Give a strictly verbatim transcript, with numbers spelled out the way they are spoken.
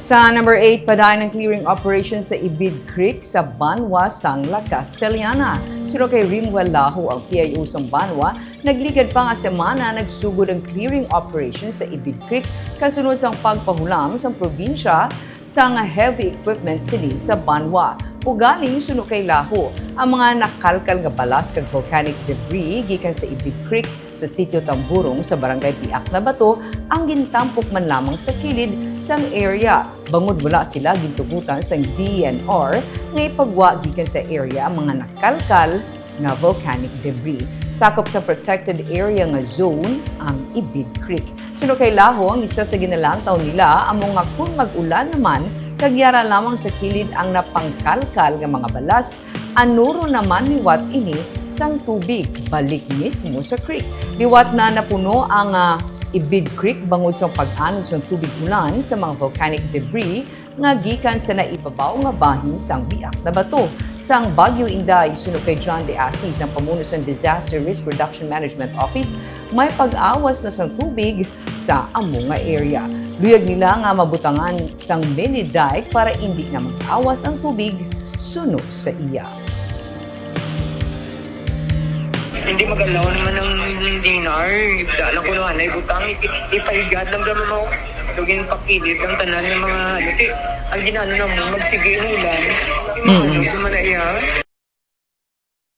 Sa number eight, padayon ang clearing operation sa Ibid Creek sa Banwa sang La Castellana. Suno kay Rimwell Laho, ang P I O sang Banwa, nagligad pa nga semana nagsugod ang clearing operation sa Ibid Creek kasunod sang pagpahulam sang probinsya sang heavy equipment sini sa Banwa. Ugaling suno kay Laho, ang mga nakalkal nga balas kag volcanic debris gikan sa Ibid Creek sa Sitio Tamburong sa Barangay Piak na Bato ang gintampok man lamang sa kilid sang area, bangod wala sila gintugutan sang D N R nga ipagwa gikan sa area ang mga nakalkal nga volcanic debris. Sakop sa protected area nga zone ang Ibid Creek. Suno kay Laho, ang isa sa ginalantaw nila amo nga kung mag-ulan naman, kag yara lamang sa kilid ang napangkalkal nga mga balas, anuro naman liwat ini sang tubig balik mismo sa creek. Liwat na napuno ang, ah, Ibid Creek bangod sa pag-anod sang tubig ulan sa mga volcanic debris nga gikan sa naibabaw nga bahin sang Biak na Bato. Sang Bagyo Inday, suno kay John De Asis, ang pamuno sang Disaster Risk Reduction Management Office, may pag-awas na sang tubig sa amo nga area. Luyag nila nga mabutangan sang mini dike para indi na mag-awas ang tubig suno sa iya. Hindi mag-allow naman ng D N R. Dala ko naman ay butang. Ipahigat lang naman ako. Lugin pakilid ang tanan ng mga ano. Ang ginano naman, magsige ng ulan. Yung mga Mm. ano, naman na iya.